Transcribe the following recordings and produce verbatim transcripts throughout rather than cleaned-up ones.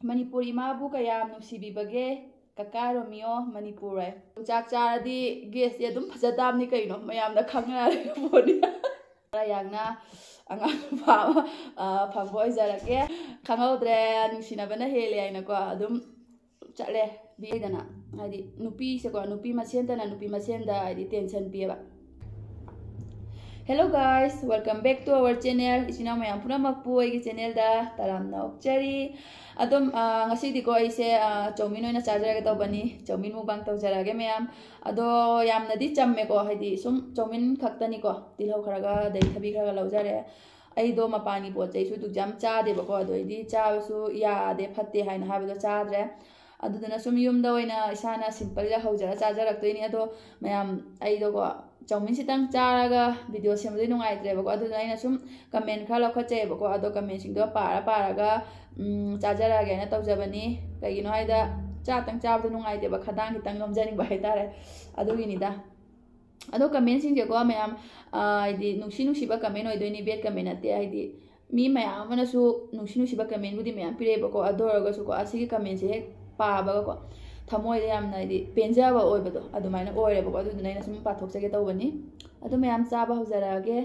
ꯃꯅꯤꯄꯨꯔ ꯏꯃꯥꯕꯨ ꯀꯌꯥꯝ ꯅꯨꯡꯁꯤꯕꯤꯕꯒꯦ? ꯀꯀꯥ ꯔꯣꯃꯤꯌꯣ, ꯃꯅꯤꯄꯨꯔ ꯍꯥꯏ꯫ ꯌꯣꯡꯆꯥꯛ ꯆꯥꯔꯗꯤ ꯒꯦꯁꯇꯤ ꯑꯗꯨꯝ ꯐꯖ ꯇꯥꯕꯅꯤ ꯀꯩꯅꯣ, ꯃꯌꯥꯝꯅ ꯈꯪꯅꯔꯦ ꯄꯣꯠꯅꯤ꯫ ꯌꯥꯡꯅ ꯑꯉꯥꯡ ꯅꯨꯄꯥ ꯑꯃ, ꯑ, ꯐꯪꯕ ꯑꯣꯏꯖꯔꯒꯦ꯫ ꯈꯪꯍꯧꯗ꯭ꯔꯦ, ꯅꯨꯡꯁꯤꯅꯕꯅ ꯍꯦꯜꯂꯦ ꯍꯥꯏꯅꯀꯣ, ꯑꯗꯨꯝ ꯆꯠꯂꯦ꯫ ꯕꯤꯗꯅ, ꯍꯥꯏꯗꯤ ꯅꯨꯄꯤꯁꯦꯀꯣ, ꯅꯨꯄꯤ ꯃꯁꯦꯟꯇꯅ ꯅꯨꯄꯤ ꯃꯁꯦꯟꯗ ꯍꯥꯏꯗꯤ tension ꯄꯤꯌꯦꯕ꯫ Hello guys, welcome back to our channel. ꯏꯆꯤꯟ ꯏꯅꯥꯎ ꯃꯌꯥꯝ ꯄꯨꯝꯅꯃꯛꯄꯨ ꯑꯩꯒꯤ channelꯗ ꯇꯔꯥꯝꯅ ꯑꯣꯛꯆꯔꯤ꯫ ꯑꯗꯨꯝ, ꯑ, ꯉꯁꯤꯗꯤꯀꯣ ꯑꯩꯁꯦ, ꯑ, ꯆꯧꯃꯤꯟ ꯑꯣꯏꯅ ꯆꯥꯖꯔꯒꯦ ꯇꯧꯕꯅꯤ꯫ ꯆꯧꯃꯤꯟ mukbang ꯇꯧꯖꯔꯛꯑꯒꯦ ꯃꯌꯥꯝ꯫ ꯑꯗꯣ ꯌꯥꯝꯅꯗꯤ ꯆꯝꯃꯦꯀꯣ, ꯍꯥꯏꯗꯤ ꯁꯨꯝ ꯆꯧꯃꯤꯟ ꯈꯛꯇꯅꯤꯀꯣ꯫ ꯇꯤꯜꯍꯧ ꯈꯔꯒ ꯑꯗꯩ ꯊꯕꯤ ꯈꯔꯒ ꯂꯧꯖꯔꯦ꯫ ꯑꯩꯗꯣ ꯃꯄꯥꯟꯒꯤ ꯄꯣꯠ ꯆꯩꯁꯨ ꯑꯗꯨꯛ ꯌꯥꯝ ꯆꯥꯗꯦꯕꯀꯣ, ꯑꯗꯣ ꯑꯩꯗꯤ ꯆꯥꯕꯁꯨ ꯌꯥꯗꯦ, ꯐꯠꯇꯦ ꯍꯥꯏꯅ ꯍꯥꯏꯕꯗꯣ ꯆꯥꯗ꯭ꯔꯦ꯫ ꯑꯗꯨꯗꯨꯅ ꯁꯨꯝ ꯌꯨꯝꯗ ꯑꯣꯏꯅ ꯏꯁꯥꯅ simpleꯗ ꯍꯧꯖꯔ ꯆꯥꯖꯔꯛꯇꯣꯏꯅꯤ꯫ ꯑꯗꯣ ꯃꯌꯥꯝ, ꯑꯩꯗꯣꯀꯣ ꯆꯧꯃꯤꯟꯁꯤꯇꯪ ꯆꯥꯔꯒ video ꯁꯦꯝꯕꯗꯤ ꯅꯨꯡꯉꯥꯏꯇ꯭ꯔꯦꯕꯀꯣ, ꯑꯗꯨꯅ ꯑꯩꯅ ꯁꯨꯝ comment ꯈꯔ ꯂꯧꯈꯠꯆꯩꯑꯕꯀꯣ꯫ ꯑꯗꯣ commentꯁꯤꯡꯗꯣ ꯄꯥꯔ ꯄꯥꯔꯒ, ꯎꯝ, ꯆꯥꯖꯔꯛꯑꯒꯦꯅ ꯇꯧꯖꯕꯅꯤ꯫ ꯀꯩꯒꯤꯅꯣ ꯍꯥꯏꯗ ꯆꯥꯛꯇꯪ ꯆꯥꯕꯗꯣ ꯅꯨꯡꯉꯥꯏꯇꯦꯕ, ꯈꯗꯥꯡ ꯈꯤꯇꯪ ꯅꯣꯝꯖꯅꯤꯡꯕ ꯍꯥꯏꯇꯥꯔꯦ, ꯑꯗꯨꯒꯤꯅꯤꯗ꯫ ꯑꯗꯣ commentꯁꯤꯡꯁꯦꯀꯣ ꯃꯌꯥꯝ, ꯑ, ꯍꯥꯏꯗꯤ ꯅꯨꯡꯁꯤ ꯅꯨꯡꯁꯤꯕ comment ꯑꯣꯏꯗꯣꯏꯅꯤ, bad comment ꯅꯠꯇꯦ꯫ ꯍꯥꯏꯗꯤ ꯃꯤ ꯃꯌꯥꯝ ꯑꯃꯅꯁꯨ ꯅꯨꯡꯁꯤ ꯅꯨꯡꯁꯤꯕ commentꯕꯨꯗꯤ ꯃꯌꯥꯝ ꯄꯤꯔꯛꯑꯦꯕꯀꯣ, ꯑꯗꯨ ꯑꯣꯏꯔꯒꯁꯨꯀꯣ ꯑꯁꯤꯒꯤ commentꯁꯦ ꯍꯦꯛ ꯄꯥꯕꯒꯀꯣ ꯊꯃꯣꯏꯗ ꯌꯥꯝꯅ ꯍꯥꯏꯗꯤ ꯄꯦꯟꯖꯕ ꯑꯣꯏꯕꯗꯣ ꯑꯗꯨꯃꯥꯏꯅ ꯑꯣꯏꯔꯦꯕꯀꯣ꯫ ꯑꯗꯨꯗꯨꯅ ꯑꯩꯅ ꯁꯨꯝ ꯄꯥꯊꯣꯛꯆꯒꯦ ꯇꯧꯕꯅꯤ꯫ ꯑꯗꯨ ꯃꯌꯥꯝ ꯆꯥꯕ ꯍꯧꯖꯔꯛꯑꯒꯦ꯫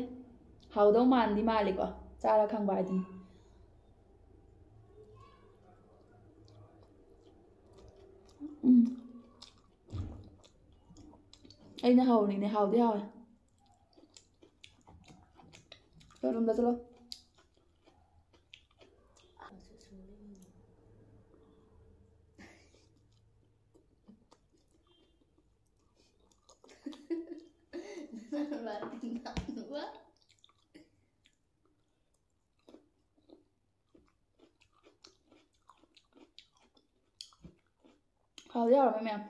ꯍꯥꯎꯗꯧ ꯃꯥꯟꯗꯤ ꯃꯥꯜꯂꯤꯀꯣ, ꯆꯥꯔ ꯈꯪꯕ ꯍꯥꯏꯗꯨꯅꯤ꯫ ꯎꯝ꯫ ꯑꯩꯅ ꯍꯧꯔꯤꯅꯦ, ꯍꯥꯎꯗꯤ ꯍꯥꯎꯋꯦ꯫ ꯆꯠꯂꯣꯝꯗ ꯆꯠꯂꯣ꯫ ꯍꯥꯎꯗꯤ ꯍꯥꯎꯔꯝꯃꯦ ꯃꯌꯥꯝ꯫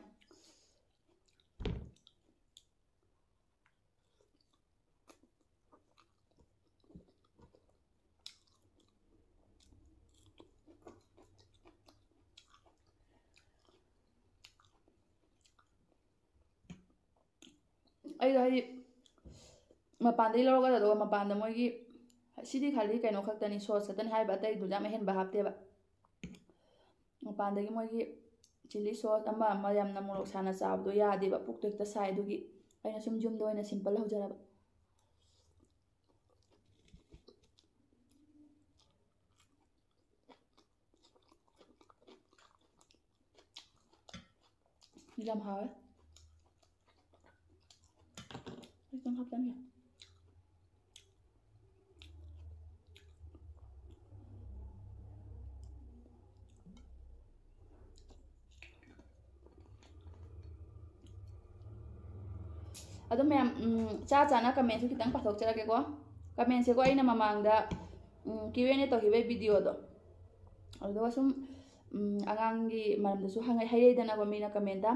ꯑꯩꯗꯣ ꯍꯥꯏꯗꯤ ꯃꯄꯥꯟꯗꯒꯤ ꯂꯧꯔꯛꯀꯗꯕꯗꯣ, ꯃꯄꯥꯟꯗ ꯃꯣꯏꯒꯤ ꯁꯤꯗꯤ ꯈꯥꯂꯤ ꯀꯩꯅꯣ ꯈꯛꯇꯅꯤ, sauce ꯈꯛꯇꯅꯤ ꯍꯥꯏꯕ, ꯑꯇꯩꯗꯨꯗ ꯌꯥꯝ ꯑꯍꯦꯟꯕ ꯍꯥꯞꯇꯦꯕ꯫ ꯃꯄꯥꯟꯗꯒꯤ ꯃꯣꯏꯒꯤ ꯆꯤꯂꯤ ꯁꯣꯁ ꯑꯃ ꯑꯃ ꯌꯥꯝꯅ ꯃꯣꯔꯣꯛ ꯁꯥꯅ ꯆꯥꯕꯗꯣ ꯌꯥꯗꯦꯕ, ꯄꯨꯛꯇꯣ ꯍꯦꯛꯇ ꯁꯥꯏ꯫ ꯑꯗꯨꯒꯤ ꯑꯩꯅ ꯁꯨꯝ ꯌꯨꯝꯗ ꯑꯣꯏꯅ ꯁꯤꯝꯄꯜ ꯍꯧꯖꯔꯕ꯫ ꯌꯥꯝ ꯍꯥꯎꯋꯦ꯫ ꯈꯤꯇꯪ ꯍꯥꯞꯆꯟꯒꯦ꯫ ꯑꯗꯣ ꯃꯌꯥꯝ, ꯎꯝ, ꯆꯥ ꯆꯥꯅ ꯀꯃꯦꯟꯁꯨ ꯈꯤꯇꯪ ꯄꯥꯊꯣꯛꯆꯔꯛꯀꯦꯀꯣ꯫ ꯀꯃꯦꯟꯁꯦꯀꯣ, ꯑꯩꯅ ꯃꯃꯥꯡꯗ, ꯎꯝ, Q and A ꯇꯧꯈꯤꯕꯒꯤ ꯚꯤꯗꯤꯑꯣꯗꯣ, ꯑꯗꯨꯒ ꯁꯨꯝ, ꯎꯝ, ꯑꯉꯥꯡꯒꯤ ꯃꯔꯝꯗꯁꯨ ꯍꯪꯉꯩ-, ꯍꯥꯏꯔꯛꯏꯗꯅꯀꯣ ꯃꯤꯅ ꯀꯃꯦꯟꯗ꯫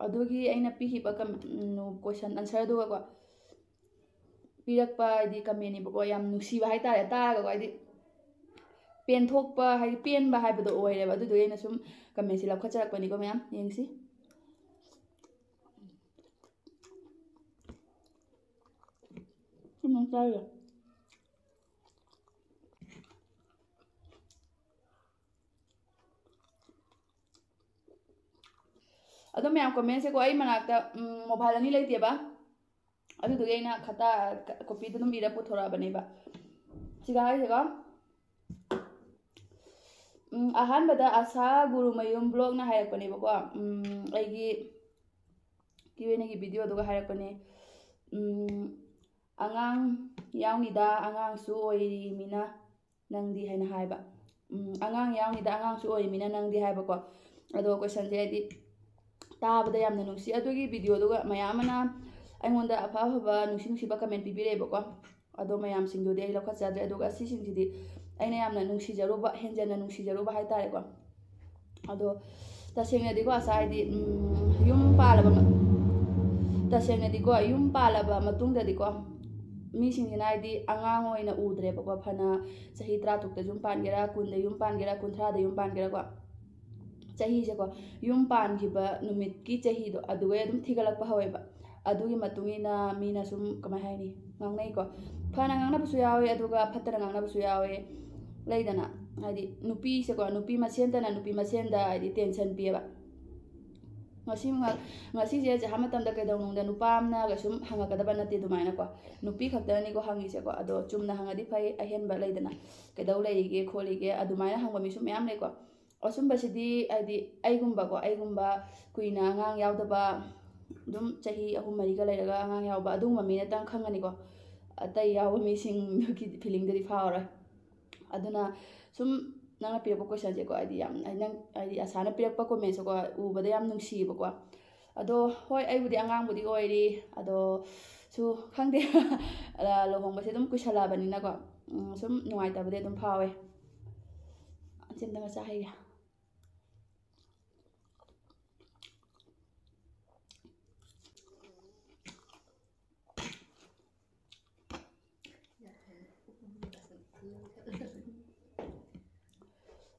ꯑꯗꯨꯒꯤ ꯑꯩꯅ ꯄꯤꯈꯤꯕ ꯀꯝ-, ꯎꯝ, question answer ꯗꯨꯒꯀꯣ, ꯄꯤꯔꯛꯄ ꯍꯥꯏꯗꯤ ꯀꯃꯦꯟꯅꯦꯕꯀꯣ, ꯌꯥꯝ ꯅꯨꯡꯁꯤꯕ ꯍꯥꯏꯇꯥꯔꯦ꯫ ꯇꯥꯔꯒꯀꯣ, ꯍꯥꯏꯗꯤ ꯄꯦꯟꯊꯣꯛꯄ, ꯍꯥꯏꯗꯤ ꯄꯦꯟꯕ ꯍꯥꯏꯕꯗꯣ ꯑꯣꯏꯔꯦꯕ꯫ ꯑꯗꯨꯗꯨꯒꯤ ꯑꯩꯅ ꯁꯨꯝ ꯀꯃꯦꯟꯁꯦ ꯂꯧꯈꯠꯆꯔꯛꯄꯅꯤꯀꯣ꯫ ꯃꯌꯥꯝ ꯌꯦꯡꯁꯤ꯫ ꯁꯨꯝ ꯆꯥꯔꯤꯔꯣ? ꯑꯗꯣ ꯃꯌꯥꯝ, ꯀꯃꯦꯟꯁꯦꯀꯣ, ꯑꯩ ꯃꯅꯥꯛꯇ, ꯎꯝ, ꯃꯣꯕꯥꯏꯜ ꯑꯅꯤ ꯂꯩꯇꯦꯕ, ꯑꯗꯨꯗꯨꯒꯤ ꯑꯩꯅ ꯈꯇꯥ ꯀꯣꯄꯤꯗ ꯑꯗꯨꯝ ꯏꯔ ꯄꯨꯊꯣꯔꯛꯑꯕꯅꯦꯕ꯫ ꯁꯤꯒ ꯍꯥꯏꯔꯤꯁꯦꯀꯣ, ꯎꯝ, ꯑꯍꯥꯟꯕꯗ ꯑꯁꯥ ꯒꯨꯔꯨꯃꯌꯨꯝ ꯕ꯭ꯂꯣꯛꯅ ꯍꯥꯏꯔꯛꯄꯅꯦꯕꯀꯣ, ꯎꯝ, ꯑꯩꯒꯤ Q and A ꯒꯤ ꯚꯤꯗꯤꯑꯣꯗꯨꯒ ꯍꯥꯏꯔꯛꯄꯅꯦ꯫ ꯎꯝ, "ꯑꯉꯥꯡ ꯌꯥꯎꯅꯤꯗ, ꯑꯉꯥꯡꯁꯨ ꯑꯣꯏꯔꯤꯃꯤꯅ ꯅꯪꯗꯤ" ꯍꯥꯏꯅ ꯍꯥꯏꯕ꯫ ꯎꯝ, "ꯑꯉꯥꯡ ꯌꯥꯎꯅꯤꯗ, ꯑꯉꯥꯡꯁꯨ ꯑꯣꯏꯔꯤꯃꯤꯅ ꯅꯪꯗꯤ" ꯍꯥꯏꯕꯀꯣ꯫ ꯑꯗꯣ questionꯁꯦ ꯍꯥꯏꯗꯤ ꯇꯥꯕꯗ ꯌꯥꯝꯅ ꯅꯨꯡꯁꯤ꯫ ꯑꯗꯨꯒꯤ ꯚꯤꯗꯤꯑꯣꯗꯨꯒ ꯃꯌꯥꯝ ꯑꯃꯅ ꯑꯩꯉꯣꯟꯗ ꯑꯐ ꯑꯐꯕ ꯅꯨꯡꯁꯤ ꯅꯨꯡꯁꯤꯕ ꯀꯃꯦꯟ ꯄꯤꯕꯤꯔꯛꯑꯦꯕꯀꯣ꯫ ꯑꯗꯣ ꯃꯌꯥꯝꯁꯤꯡꯗꯨꯗꯤ ꯑꯩ ꯂꯧꯈꯠꯆꯗ꯭ꯔꯦ꯫ ꯑꯗꯨꯒ ꯑꯁꯤꯁꯤꯡꯁꯤꯗꯤ ꯑꯩꯅ ꯌꯥꯝꯅ ꯅꯨꯡꯁꯤꯖꯔꯨꯕ, ꯍꯦꯟꯖꯟꯅ ꯅꯨꯡꯁꯤꯖꯔꯨꯕ ꯍꯥꯏꯇꯥꯔꯦꯀꯣ꯫ ꯑꯗꯣ ꯇꯁꯦꯡꯅꯗꯤꯀꯣ, ꯑꯁꯥ ꯍꯥꯏꯗꯤ, ꯎꯝ, ꯌꯨꯝ ꯄꯥꯜꯂꯕ ꯃ-, ꯇꯁꯦꯡꯅꯗꯤꯀꯣ, ꯌꯨꯝ ꯄꯥꯜꯂꯕ ꯃꯇꯨꯡꯗꯗꯤꯀꯣ, ꯃꯤꯁꯤꯡꯁꯤꯅ ꯍꯥꯏꯗꯤ ꯑꯉꯥꯡ ꯑꯣꯏꯅ ꯎꯗ꯭ꯔꯦꯕꯀꯣ꯫ ꯐꯅ ꯆꯍꯤ ꯇꯔꯥꯇꯔꯨꯛꯇ ꯌꯨꯝ ꯄꯥꯟꯒꯦꯔꯥ, ꯀꯨꯟꯗ ꯌꯨꯝ ꯄꯥꯟꯒꯦꯔꯥ, ꯀꯨꯟꯊ꯭ꯔꯥꯗ ꯌꯨꯝ ꯄꯥꯟꯒꯦꯔꯥꯀꯣ, ꯆꯍꯤꯁꯦꯀꯣ, ꯌꯨꯝ ꯄꯥꯟꯈꯤꯕ ꯅꯨꯃꯤꯠꯀꯤ ꯆꯍꯤꯗꯣ, ꯑꯗꯨꯒꯩ ꯑꯗꯨꯝ ꯊꯤꯒꯠꯂꯛꯄ ꯍꯧꯋꯦꯕ꯫ ꯑꯗꯨꯒꯤ ꯃꯇꯨꯡ ꯏꯟꯅ ꯃꯤꯅ ꯁꯨꯝ, ꯀꯃꯥꯏ ꯍꯥꯏꯅꯤ, ꯉꯥꯡꯅꯩꯀꯣ꯫ ꯐꯅ ꯉꯥꯡꯅꯕꯁꯨ ꯌꯥꯎꯋꯦ, ꯑꯗꯨꯒ ꯐꯠꯇꯅ ꯉꯥꯡꯅꯕꯁꯨ ꯌꯥꯎꯋꯦ, ꯂꯩꯗꯅ꯫ ꯍꯥꯏꯗꯤ ꯅꯨꯄꯤꯁꯦꯀꯣ, ꯅꯨꯄꯤ ꯃꯁꯦꯟꯇꯅ ꯅꯨꯄꯤ ꯃꯁꯦꯟꯗ ꯍꯥꯏꯗꯤ ꯇꯦꯟꯁꯟ ꯄꯤꯌꯦꯕ꯫ ꯉꯁꯤ ꯉ-, ꯉꯁꯤꯁꯦ ꯖꯍꯥ ꯃꯇꯝꯗ ꯀꯩꯗꯧꯅꯨꯡꯗ ꯅꯨꯄꯥ ꯑꯃꯅꯒ ꯁꯨꯝ ꯍꯪꯉꯛꯀꯗꯕ ꯅꯠꯇꯦ ꯑꯗꯨꯃꯥꯏꯅꯀꯣ꯫ ꯅꯨꯄꯤ ꯈꯛꯇꯅꯤꯀꯣ ꯍꯪꯉꯤꯁꯦꯀꯣ꯫ ꯑꯗꯣ ꯆꯨꯝꯅ ꯍꯪꯉꯗꯤ ꯐꯩ, ꯑꯍꯦꯟꯕ ꯂꯩꯗꯅ, "ꯀꯩꯗꯧ ꯂꯩꯔꯤꯒꯦ ꯈꯣꯠꯂꯤꯒꯦ?" ꯑꯗꯨꯃꯥꯏꯅ ꯍꯪꯕ ꯃꯤꯁꯨ ꯃꯌꯥꯝ ꯂꯩꯀꯣ꯫ ꯑꯆꯨꯝꯕꯁꯤꯗꯤ ꯍꯥꯏꯗꯤ ꯑꯩꯒꯨꯝꯕꯀꯣ, ꯑꯩꯒꯨꯝꯕ ꯀꯨꯏꯅ ꯑꯉꯥꯡ ꯌꯥꯎꯗꯕ, ꯑꯗꯨꯝ ꯆꯍꯤ ꯑꯍꯨꯝ ꯃꯔꯤꯒ ꯂꯩꯔꯒ ꯑꯉꯥꯡ ꯌꯥꯎꯕ, ꯑꯗꯨꯒꯨꯝꯕ ꯃꯤꯅꯇꯪ ꯈꯪꯒꯅꯤꯀꯣ꯫ ꯑꯇꯩ ꯌꯥꯎꯕ ꯃꯤꯁꯤꯡꯗꯨꯒꯤ ꯐꯤꯂꯤꯡꯗꯨꯗꯤ ꯐꯥꯎꯔꯣꯏ꯫ ꯑꯗꯨꯅ ꯁꯨꯝ ꯅꯪꯅ ꯄꯤꯔꯛꯄ ꯀꯣꯏꯁꯟꯁꯦꯀꯣ, ꯍꯥꯏꯗꯤ ꯌꯥꯝ, ꯍꯥꯏꯗꯤ ꯅꯪ, ꯍꯥꯏꯗꯤ ꯑꯁꯥꯅ ꯄꯤꯔꯛꯄ ꯀꯣꯃꯦꯟꯁꯦꯀꯣ, ꯎꯕꯗ ꯌꯥꯝ ꯅꯨꯡꯁꯤꯌꯦꯕꯀꯣ꯫ ꯑꯗꯣ ꯍꯣꯏ, ꯑꯩꯕꯨꯗꯤ ꯑꯉꯥꯡꯕꯨꯗꯤ ꯑꯣꯏꯔꯤ, ꯑꯗꯣ ꯁꯨ ꯈꯪꯗꯦ꯫ ꯂꯨꯍꯣꯡꯕꯁꯦ ꯑꯗꯨꯝ ꯀꯨꯏꯁꯜꯂꯛꯑꯕꯅꯤꯅꯀꯣ, ꯎꯝ, ꯁꯨꯝ ꯅꯨꯡꯉꯥꯏꯇꯕꯗꯤ ꯑꯗꯨꯝ ꯐꯥꯎꯋꯦ꯫ ꯑꯁꯤ ꯑꯝꯇ ꯃꯆꯥ ꯍꯩꯒꯦ꯫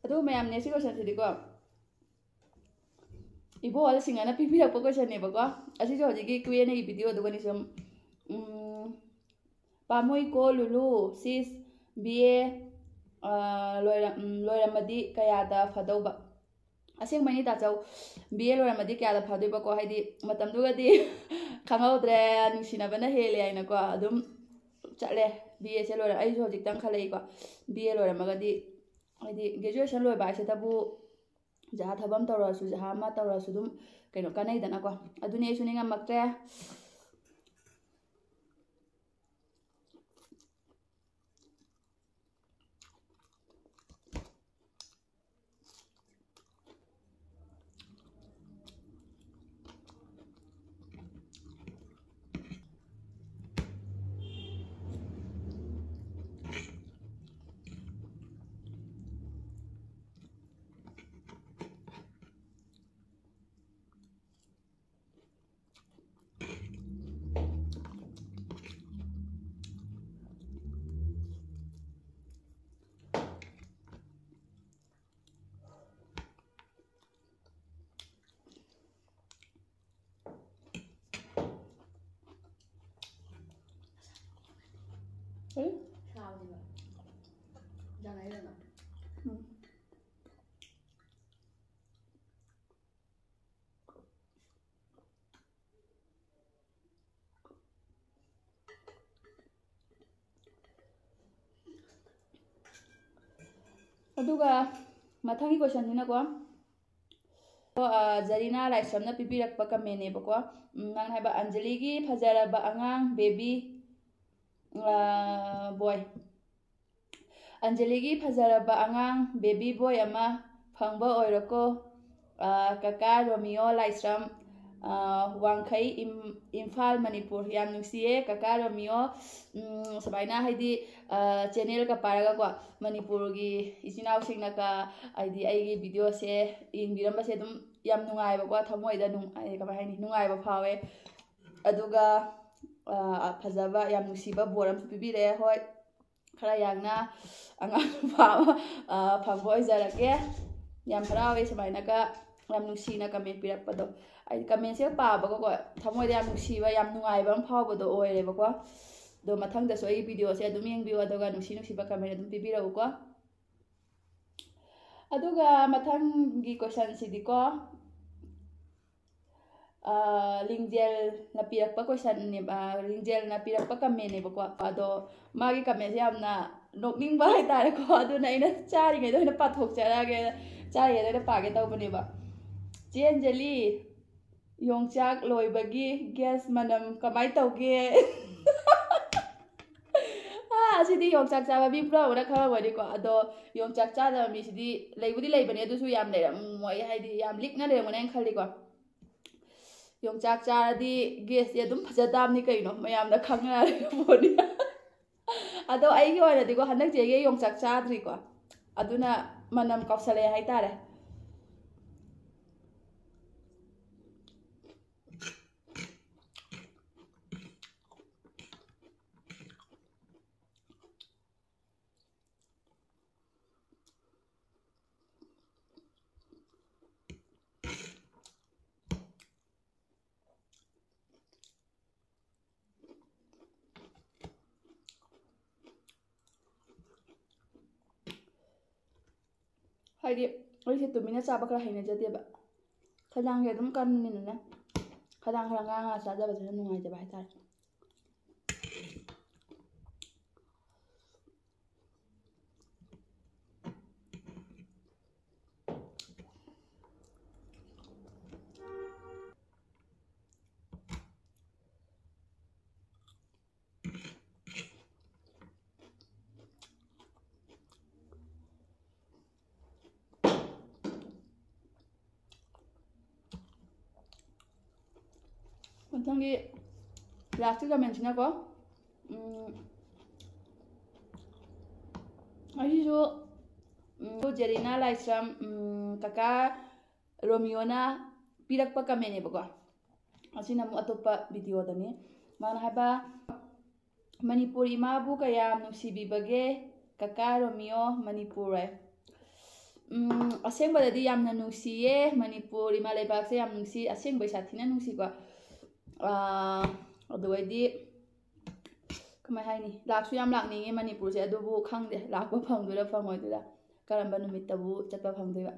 ꯑꯗꯨ ꯃꯌꯥꯝ, next question ꯁꯤꯗꯤꯀꯣ, ꯏꯕꯣꯍꯜ ꯁꯤꯡꯍꯅ ꯄꯤꯕꯤꯔꯛꯄ question ꯅꯦꯕꯀꯣ꯫ ꯑꯁꯤꯁꯨ ꯍꯧꯖꯤꯛꯀꯤ Q and A ꯒꯤ video ꯗꯨꯒꯅꯤ ꯁꯨꯝ꯫ ꯎꯝ, ꯄꯥꯝꯃꯨꯏꯀꯣ ꯂꯨꯂꯨ, sis, B A, ꯑ, ꯂꯣꯏꯔꯝ-, ꯎꯝ, ꯂꯣꯏꯔꯝꯃꯗꯤ ꯀꯌꯥꯗ ꯐꯗꯧꯕ? ꯑꯁꯦꯡꯕꯩꯅꯤ ꯇꯥꯆꯧ, B A ꯂꯣꯏꯔꯝꯃꯗꯤ ꯀꯌꯥꯗ ꯐꯗꯣꯏꯕꯀꯣ? ꯍꯥꯏꯗꯤ ꯃꯇꯝꯗꯨꯒꯗꯤ ꯈꯪꯍꯧꯗ꯭ꯔꯦ, ꯅꯨꯡꯁꯤꯅꯕꯅ ꯍꯦꯜꯂꯦ ꯍꯥꯏꯅꯀꯣ, ꯑꯗꯨꯝ ꯆꯠꯂꯦ꯫ B A ꯁꯦ ꯂꯣꯏꯔ-, ꯑꯩꯁꯨ ꯍꯧꯖꯤꯛꯇꯪ ꯈꯜꯂꯛꯏꯀꯣ, B A ꯂꯣꯏꯔꯝꯃꯒꯗꯤ ꯍꯥꯏꯗꯤ graduation ꯂꯣꯏꯕ ꯍꯥꯏꯁꯤꯗꯕꯨ ꯖꯍꯥ ꯊꯕꯛ ꯑꯃ ꯇꯧꯔꯁꯨ, ꯖꯍꯥ ꯑꯃ ꯇꯧꯔꯁꯨ ꯑꯗꯨꯝ ꯀꯩꯅꯣ ꯀꯥꯟꯅꯩꯗꯅꯀꯣ꯫ ꯑꯗꯨꯅꯤ ꯑꯩꯁꯨ ꯅꯤꯡꯉꯝꯃꯛꯇ꯭ꯔꯦ꯫ ꯎꯝ? ꯁꯥꯕꯅꯦꯕ꯫ ꯏꯟꯖꯥꯡ ꯂꯩꯔꯒ꯫ ꯑꯗꯨꯒ ꯃꯊꯪꯒꯤ ꯀꯣꯏꯁꯟꯁꯤꯅꯀꯣ, ꯑ, ꯖꯔꯤꯅꯥ ꯂꯥꯏꯁ꯭ꯔꯝꯅ ꯄꯤꯕꯤꯔꯛꯄ ꯀꯃꯦꯟꯅꯦꯕꯀꯣ꯫ ꯎꯝ, ꯅꯪꯅ ꯍꯥꯏꯕ, "ꯑꯟꯖꯂꯤꯒꯤ ꯐꯖꯔꯕ ꯑꯉꯥꯡ, ꯕꯦꯕꯤ, ꯑ, ꯕꯣꯏ꯫ ꯑꯟꯖꯂꯤꯒꯤ ꯐꯖꯔꯕ ꯑꯉꯥꯡ, ꯕꯦꯕꯤ ꯕꯣꯏ ꯑꯃ ꯐꯪꯕ ꯑꯣꯏꯔꯣꯀꯣ꯫ ꯑ, ꯀꯀꯥ ꯔꯣꯃꯤꯌꯣ ꯂꯥꯏꯁ꯭ꯔꯝ, ꯑ, ꯋꯥꯡꯈꯩ, ꯏꯝ-, ꯏꯝꯐꯥꯜ, ꯃꯅꯤꯄꯨꯔ꯫" ꯌꯥꯝ ꯅꯨꯡꯁꯤꯌꯦ ꯀꯀꯥ ꯔꯣꯃꯤꯌꯣ꯫ ꯎꯝ, ꯁꯨꯃꯥꯏꯅ ꯍꯥꯏꯗꯤ, ꯑ, ꯆꯦꯅꯦꯜꯒ ꯄꯥꯏꯔꯒꯀꯣ, ꯃꯅꯤꯄꯨꯔꯒꯤ ꯏꯆꯤꯟ ꯏꯅꯥꯎꯁꯤꯡꯅꯒ ꯍꯥꯏꯗꯤ ꯑꯩꯒꯤ ꯚꯤꯗꯤꯑꯣꯁꯦ ꯌꯦꯡꯕꯤꯔꯝꯕꯁꯦ ꯑꯗꯨꯝ ꯌꯥꯝ ꯅꯨꯡꯉꯥꯏꯕꯀꯣ, ꯊꯃꯣꯏꯗ ꯅꯨꯡ-, ꯑ, ꯀꯃꯥꯏ ꯍꯥꯏꯅꯤ, ꯅꯨꯡꯉꯥꯏꯕ ꯐꯥꯎꯋꯦ꯫ ꯑꯗꯨꯒ, ꯑ, ꯐꯖꯕ, ꯌꯥꯝ ꯅꯨꯡꯁꯤꯕ ꯕꯣꯔ ꯑꯃꯁꯨ ꯄꯤꯕꯤꯔꯛꯑꯦ꯫ ꯍꯣꯏ, ꯈꯔ ꯌꯥꯡꯅ ꯑꯉꯥꯡ ꯅꯨꯄꯥ ꯑꯃ, ꯑ, ꯐꯪꯕ ꯑꯣꯏꯖꯔꯒꯦ꯫ ꯌꯥꯝ ꯍꯔꯥꯎꯋꯦ ꯁꯨꯃꯥꯏꯅꯒ ꯌꯥꯝ ꯅꯨꯡꯁꯤꯅ ꯀꯃꯦꯟ ꯄꯤꯔꯛꯄꯗꯣ꯫ ꯑꯩ ꯀꯃꯦꯟꯁꯦ ꯄꯥꯕꯒꯀꯣ, ꯊꯃꯣꯏꯗ ꯌꯥꯝ ꯅꯨꯡꯁꯤꯕ, ꯌꯥꯝ ꯅꯨꯡꯉꯥꯏꯕ ꯑꯃ ꯐꯥꯎꯕꯗꯣ ꯑꯣꯏꯔꯦꯕꯀꯣ꯫ ꯑꯗꯣ ꯃꯊꯪꯗꯁꯨ ꯑꯩꯒꯤ ꯚꯤꯗꯤꯑꯣꯁꯦ ꯑꯗꯨꯝ ꯌꯦꯡꯕꯤꯌꯨ, ꯑꯗꯨꯒ ꯅꯨꯡꯁꯤ ꯅꯨꯡꯁꯤꯕ ꯀꯃꯦꯟ ꯑꯗꯨꯝ ꯄꯤꯕꯤꯔꯛꯎꯀꯣ꯫ ꯑꯗꯨꯒ ꯃꯊꯪꯒꯤ ꯀꯣꯏꯁꯟꯁꯤꯗꯤꯀꯣ, ꯑ, ꯂꯤꯡꯖꯦꯜꯅ ꯄꯤꯔꯛꯄ ꯀꯣꯏꯁꯟꯅꯦꯕ, ꯑ, ꯂꯤꯡꯖꯦꯜꯅ ꯄꯤꯔꯛꯄ ꯀꯃꯦꯟꯅꯦꯕꯀꯣ꯫ ꯑꯗꯣ ꯃꯥꯒꯤ ꯀꯃꯦꯟꯁꯦ ꯌꯥꯝꯅ ꯅꯣꯛꯅꯤꯡꯕ ꯍꯥꯏꯇꯥꯔꯦꯀꯣ, ꯑꯗꯨꯅ ꯑꯩꯅ ꯆꯥꯔꯤꯉꯩꯗ ꯑꯣꯏꯅ ꯄꯥꯊꯣꯛꯆꯔꯛꯑꯒꯦ, ꯆꯥꯔꯤꯉꯩꯗ ꯑꯣꯏꯅ ꯄꯥꯒꯦ ꯇꯧꯕꯅꯦꯕ꯫ "ꯆꯦ ꯑꯟꯖꯂꯤ, ꯌꯣꯡꯆꯥꯛ ꯂꯣꯏꯕꯒꯤ ꯒ꯭ꯌꯥꯁ ꯃꯅꯝ ꯀꯃꯥꯏ ꯇꯧꯒꯦ?" ꯑꯥ, ꯑꯁꯤꯗꯤ ꯌꯣꯡꯆꯥꯛ ꯆꯥꯕ ꯃꯤ ꯄꯨꯝꯅꯃꯛꯅ ꯈꯪꯉꯝꯒꯅꯤꯀꯣ꯫ ꯑꯗꯣ ꯌꯣꯡꯆꯥꯛ ꯆꯥꯗꯕ ꯃꯤꯁꯤꯗꯤ ꯂꯩꯕꯨꯗꯤ ꯂꯩꯕꯅꯦ, ꯑꯗꯨꯁꯨ ꯌꯥꯝ ꯂꯩꯔꯝꯃꯣꯏ, ꯍꯥꯏꯗꯤ ꯌꯥꯝ ꯂꯤꯛꯅ ꯂꯩꯔꯝꯒꯅꯤ ꯍꯥꯏꯅ ꯈꯜꯂꯤꯀꯣ꯫ ꯌꯣꯡꯆꯥꯛ ꯆꯥꯔꯗꯤ ꯒ꯭ꯌꯥꯁꯇꯤ ꯑꯗꯨꯝ ꯐꯖ ꯇꯥꯕꯅꯤ ꯀꯩꯅꯣ, ꯃꯌꯥꯝꯅ ꯈꯪꯅꯔꯤꯕ ꯄꯣꯠꯅꯤ꯫ ꯑꯗꯣ ꯑꯩꯒꯤ ꯑꯣꯏꯅꯗꯤꯀꯣ, ꯍꯟꯗꯛ ꯆꯍꯤꯒꯤ ꯌꯣꯡꯆꯥꯛ ꯆꯥꯗ꯭ꯔꯤꯀꯣ, ꯑꯗꯨꯅ ꯃꯅꯝ ꯀꯥꯎꯁꯜꯂꯛꯑꯦ ꯍꯥꯏꯇꯥꯔꯦ꯫ ꯍꯥꯏꯗꯤ ꯑꯩꯁꯦ ꯇꯨꯃꯤꯟꯅ ꯆꯥꯕ ꯈꯔ ꯍꯩꯅꯖꯗꯦꯕ꯫ ꯈꯗꯥꯡꯁꯦ ꯑꯗꯨꯝ ꯀꯟꯕꯅꯤꯅꯅꯦ, ꯈꯗꯥꯡ ꯈꯔ ꯉꯥꯡꯉꯒ ꯆꯥꯖꯕꯁꯤꯅ ꯅꯨꯡꯉꯥꯏꯖꯕ ꯍꯥꯏꯇꯥꯔꯦ꯫ ꯃꯊꯪꯒꯤ ꯂꯥꯁꯀꯤ ꯀꯃꯦꯟꯁꯤꯅꯀꯣ, ꯎꯝ, ꯑꯁꯤꯁꯨ, ꯎꯝ, ꯖꯦꯔꯤꯅꯥ ꯂꯥꯏꯁ꯭ꯔꯝ, ꯎꯝ, ꯀꯀꯥ ꯔꯣꯃꯤꯌꯣꯅ ꯄꯤꯔꯛꯄ ꯀꯃꯦꯟꯅꯦꯕꯀꯣ꯫ ꯑꯁꯤꯅ ꯑꯃꯨꯛ ꯑꯇꯣꯞꯄ ꯚꯤꯗꯤꯑꯣꯗꯅꯤ꯫ ꯃꯥꯅ ꯍꯥꯏꯕ, "ꯃꯅꯤꯄꯨꯔ ꯏꯃꯥꯕꯨ ꯀꯌꯥꯝ ꯅꯨꯡꯁꯤꯕꯤꯕꯒꯦ ꯀꯀꯥ ꯔꯣꯃꯤꯌꯣ ꯃꯅꯤꯄꯨꯔ"꯫ ꯎꯝ, ꯑꯁꯦꯡꯕꯗꯗꯤ ꯌꯥꯝꯅ ꯅꯨꯡꯁꯤꯌꯦ, ꯃꯅꯤꯄꯨꯔ ꯏꯃꯥ ꯂꯩꯕꯥꯛꯁꯦ ꯌꯥꯝ ꯅꯨꯡꯁꯤ, ꯑꯁꯦꯡꯕꯩ ꯁꯥꯊꯤꯅ ꯅꯨꯡꯁꯤꯀꯣ꯫ ꯑꯥ, ꯑꯗꯨ ꯑꯩꯗꯤ ꯀꯃꯥꯏ ꯍꯥꯏꯅꯤ, ꯂꯥꯛꯁꯨ ꯌꯥꯝ ꯂꯥꯛꯅꯤꯡꯉꯦ ꯃꯅꯤꯄꯨꯔꯁꯦ, ꯑꯗꯨꯕꯨ ꯈꯪꯗꯦ ꯂꯥꯛꯄ ꯐꯪꯗꯣꯏꯔꯥ ꯐꯪꯉꯣꯏꯗꯣꯏꯔꯥ, ꯀꯔꯝꯕ ꯅꯨꯃꯤꯠꯇꯕꯨ ꯆꯠꯄ ꯐꯪꯗꯣꯏꯕ꯫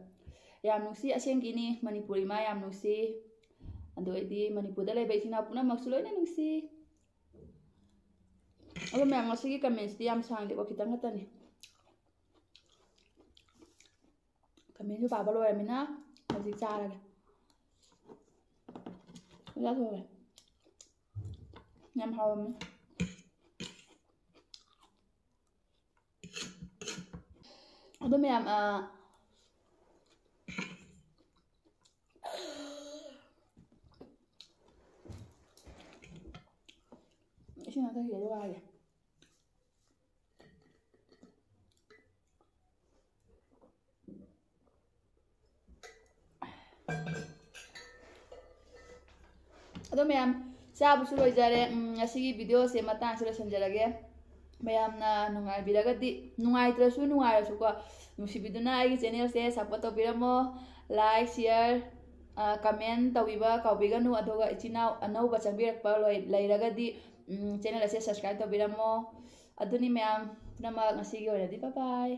ꯌꯥꯝ ꯅꯨꯡꯁꯤ, ꯑꯁꯦꯡꯀꯤꯅꯤ, ꯃꯅꯤꯄꯨꯔ ꯏꯃꯥ ꯌꯥꯝ ꯅꯨꯡꯁꯤ꯫ ꯑꯗꯨ ꯑꯩꯗꯤ ꯃꯅꯤꯄꯨꯔꯗ ꯂꯩꯕ ꯏꯆꯤꯟ ꯏꯅꯥꯎ ꯄꯨꯝꯅꯃꯛꯁꯨ ꯂꯣꯏꯅ ꯅꯨꯡꯁꯤ꯫ ꯑꯗꯣ ꯃꯌꯥꯝ, ꯉꯁꯤꯒꯤ ꯀꯃꯦꯟꯁꯤꯗꯤ ꯌꯥꯝ ꯁꯥꯡꯗꯦꯀꯣ, ꯈꯤꯇꯪ ꯈꯛꯇꯅꯤ꯫ ꯀꯃꯦꯟꯁꯨ ꯄꯥꯕ ꯂꯣꯏꯔꯃꯤꯅ ꯍꯧꯖꯤꯛ ꯆꯥꯔꯒꯦ꯫ ꯆꯥꯛ ꯊꯣꯡꯉꯦ꯫ ꯌꯥꯝ ꯍꯥꯎꯔꯝꯃꯦ꯫ ꯑꯗꯣ ꯃꯌꯥꯝ, ꯑ, ꯏꯁꯤꯡ ꯑꯝꯇ ꯊꯛꯈꯤꯒꯦ, ꯑꯗꯨꯒ ꯍꯥꯏꯒꯦ꯫ ꯑꯗꯣ ꯃꯌꯥꯝ, ꯆꯥꯕꯁꯨ ꯂꯣꯏꯖꯔꯦ꯫ ꯎꯝ, ꯉꯁꯤꯒꯤ ꯚꯤꯗꯤꯑꯣꯁꯦ ꯃꯇꯥꯡꯁꯤꯗ ꯂꯣꯏꯁꯤꯟꯖꯔꯒꯦ꯫ ꯃꯌꯥꯝꯅ ꯅꯨꯡꯉꯥꯏꯕꯤꯔꯒꯗꯤ, ꯅꯨꯡꯉꯥꯏꯇ꯭ꯔꯁꯨ ꯅꯨꯡꯉꯥꯏꯔꯁꯨꯀꯣ, ꯅꯨꯡꯁꯤꯕꯤꯗꯨꯅ ꯑꯩꯒꯤ ꯆꯦꯅꯦꯜꯁꯦ ꯁꯞꯄꯣꯔꯠ ꯇꯧꯕꯤꯔꯝꯃꯣ꯫ ꯂꯥꯏꯛ, ꯁꯤꯌꯔ, ꯑ, ꯀꯃꯦꯟ ꯇꯧꯕꯤꯕ ꯀꯥꯎꯕꯤꯒꯅꯨ꯫ ꯑꯗꯨꯒ ꯏꯆꯤꯟ ꯏꯅꯥꯎ ꯑꯅꯧꯕ ꯆꯪꯕꯤꯔꯛꯄ ꯂꯣꯏ-, ꯂꯩꯔꯒꯗꯤ, ꯎꯝ, ꯆꯦꯅꯦꯜ ꯑꯁꯦ ꯁꯕꯁꯀ꯭ꯔꯥꯏꯕ ꯇꯧꯕꯤꯔꯝꯃꯣ꯫ ꯑꯗꯨꯅꯤ ꯃꯌꯥꯝ ꯄꯨꯝꯅꯃꯛ, ꯉꯁꯤꯒꯤ ꯑꯣꯏꯅꯗꯤ ꯕꯥꯏ ꯕꯥꯏ꯫